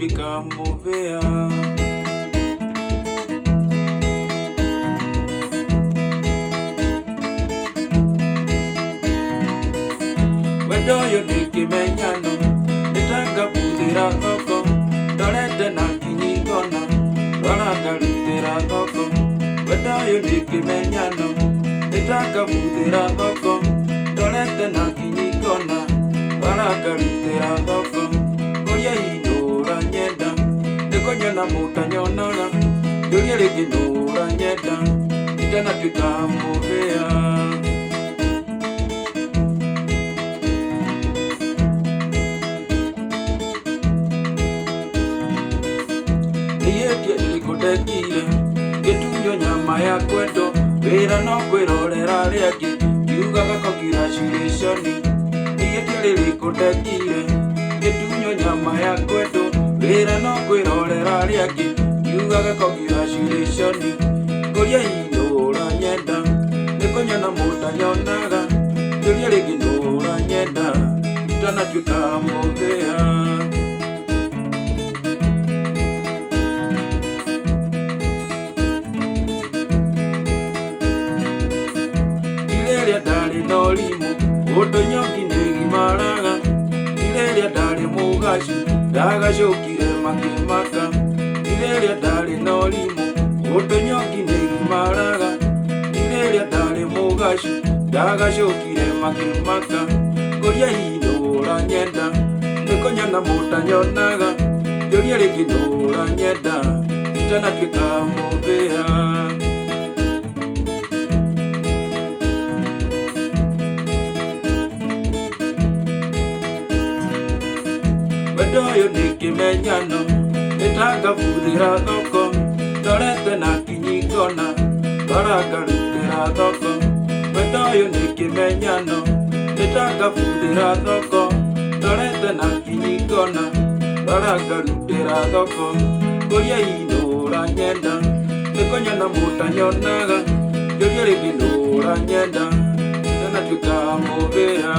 Itanatuĩka mũbĩa. Wendo ũyũ nĩ kĩmenyano, nĩtangabuthĩra thoko, ndorete na kinyi ngona, rora ngarutĩra thoko. Wendo ũyũ nĩ kĩmenyano, nĩtangabuthĩra thoko, ndorete na kinyi ngona, rora ngarutĩra thoko. Ngũria inũra nyenda, nĩkũnyona mũtanyonaga, njũrie rĩngĩ nũra nyenda, itanatuĩka mũbĩa. Nĩ ihĩtia rĩrĩkũ ndekire ngĩtunywo nyama ya kwendwo, wĩra no kwĩrorera arĩa angĩ ngiugaga congratulations. Nĩ ihĩtia rĩrĩkũ ndekire ngĩtunywo nyama ya kwendwo, wĩra no kwĩrorera arĩa angĩ ngiugaga congratulations. Ngũria inũra nyenda, nĩkũnyona mũtanyonaga, njũria rĩngĩ nũra nyenda, itanatuĩka mũbĩa. Ti rĩrĩa ndarĩ na ũrimũ, ũndũ nyongi nĩgimaraga, ti rĩrĩa ndarĩ mũgacu, ndagacũkire makĩmaka. Ti rĩrĩa ndarĩ na ũrimũ, ũndũ nyongi nĩgimaraga, ti rĩrĩa ndarĩ mũgacu, ndagacũkire makĩmaka. Ngũria inũra nyenda, nĩkũnyona mũtanyonaga, njũria rĩngĩ nũra nyenda, itanatuĩka mũbĩa. Wendo ũyũ nĩ kĩmenyano, nĩtangabuthĩra thoko, ndorete na kinyi ngona, rora ngarutĩra thoko. Wendo ũyũ nĩ kĩmenyano, nĩtangabuthĩra thoko, ndorete na kinyi ngona, rora ngarutĩra thoko. Ngũria inũra nyenda, nĩkũnyona mũtanyonaga, njũria rĩngĩ nũra nyenda, itanatuĩka mũbĩa.